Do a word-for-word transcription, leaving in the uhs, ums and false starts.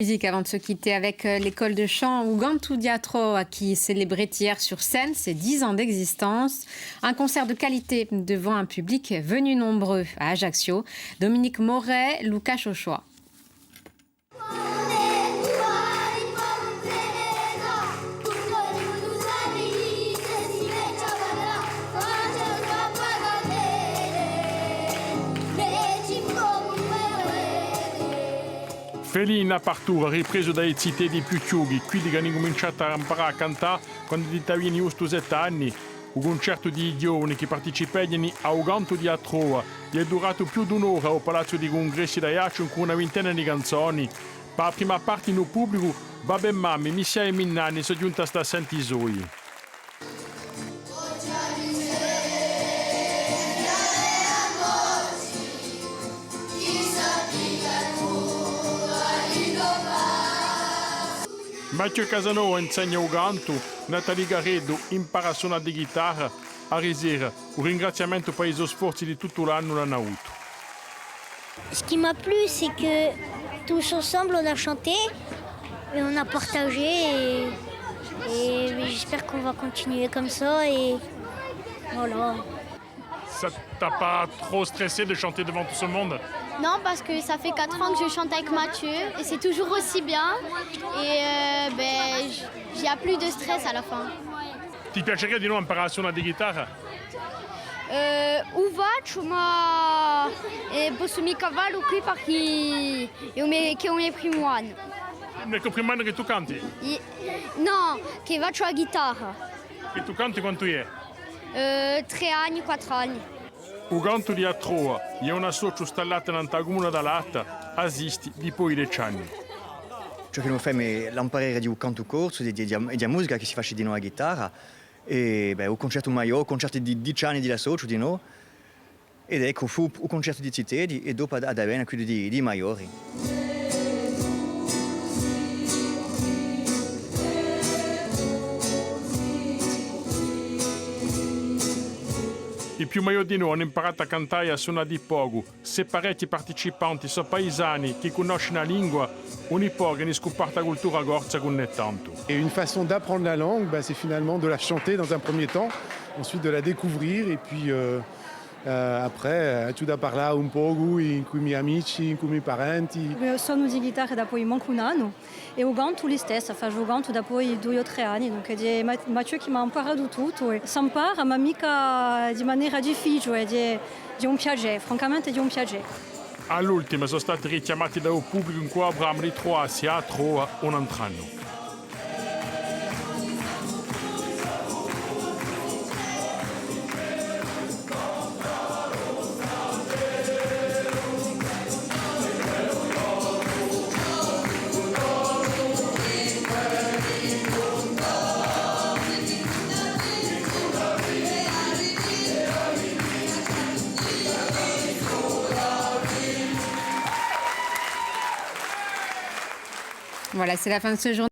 Musique avant de se quitter avec, euh, l'école de chant U Cantu di a Troa qui célébrait hier sur scène ses dix ans d'existence. Un concert de qualité devant un public venu nombreux à Ajaccio. Dominique Moret, Luca Cioccioa. Felì in apertura, ripresu da i ziteddi più chjuchi, quiddi chì ani cuminciatu à amparà à cantà quandu t'avini ghjustu setti anni. U cuncertu di i ghjovani chì participeghjani à U Cantu di a Troa hè duratu più d'un'ora à u Palazzu di Cungressi d'Aiacciu cù una vintina di canzoni. Pà a prima parti in u publicu, babbi è mammi, missiavi è minnanni sò ghjunti à stà à senti i soi. Mathieu Casanova insegna u cantu, Nathalie Garrido impara à sunà di ghitarra, a Risera, u ringraziamentu pà i so sforzi di tuttu l'annu l'ani avutu. Ce qui m'a plu, c'est que tous ensemble, on a chanté et on a partagé et, et j'espère qu'on va continuer comme ça et voilà. Ça t'a pas trop stressé de chanter devant tout ce monde ? Non, parce que ça fait quatre ans que je chante avec Mathieu et c'est toujours aussi bien. Et, euh, ben, j-, il y a plus de stress à la fin. Ti piaceria dinò amparà à sunà di ghitarra ? Eh, u facciu, ma, eh, possu micca fallu quì perchè hè u me, chì hè u me primu annu. Hè u primu annu chì tù canti ? I-, nò, chì facciu a ghitarra. È tù canti quantu hè ? Eh, trè anni, quattru anni. U Cantu di a Troa hè un associu stallatu nant'à a cumuna d'Alata, esisti dipoi deci anni. Ciò chì no femu hè l'amparera di u cantu corsu, di, di, di a, di a musica chì si face dinò à a ghitarra, è, bè, u cuncertu maiò, u cuncertu di deci anni di l'associu dinò, ed eccu, fù u cuncertu di ziteddi è dopu hà, hà da vena quellu di, di maiori. I più maiò dinò ani amparatu à cantà è à sunà di pocu. Sè parechji participanti sò paisani chì cunnoscini a lingua, uni pochi ani scupartu a cultura corsa chì ùn hè tantu. Et une façon d'apprendre la langue, bah, c'est finalement de la chanter dans un premier temps, ensuite de la découvrir, et puis, euh, euh, après, euh, aghju da parlà un pocu incù i me amici, incù i me parenti. U sonu di ghitarra dapoi mancu un annu. È u cantu listessu, facciu u cantu dapoi dui o trè anni, dunque hè Ma-, Mathieu chì m'hà amparatu tuttu, è s'ampara, ma micca di manera difficiule, hè, hè un piacè, francamente hè un piacè. À l'ultima sò stati richjamati da u publicu incù a brama di truvassi à a Troa un antru annu. Voilà, c'est la fin de ce journal.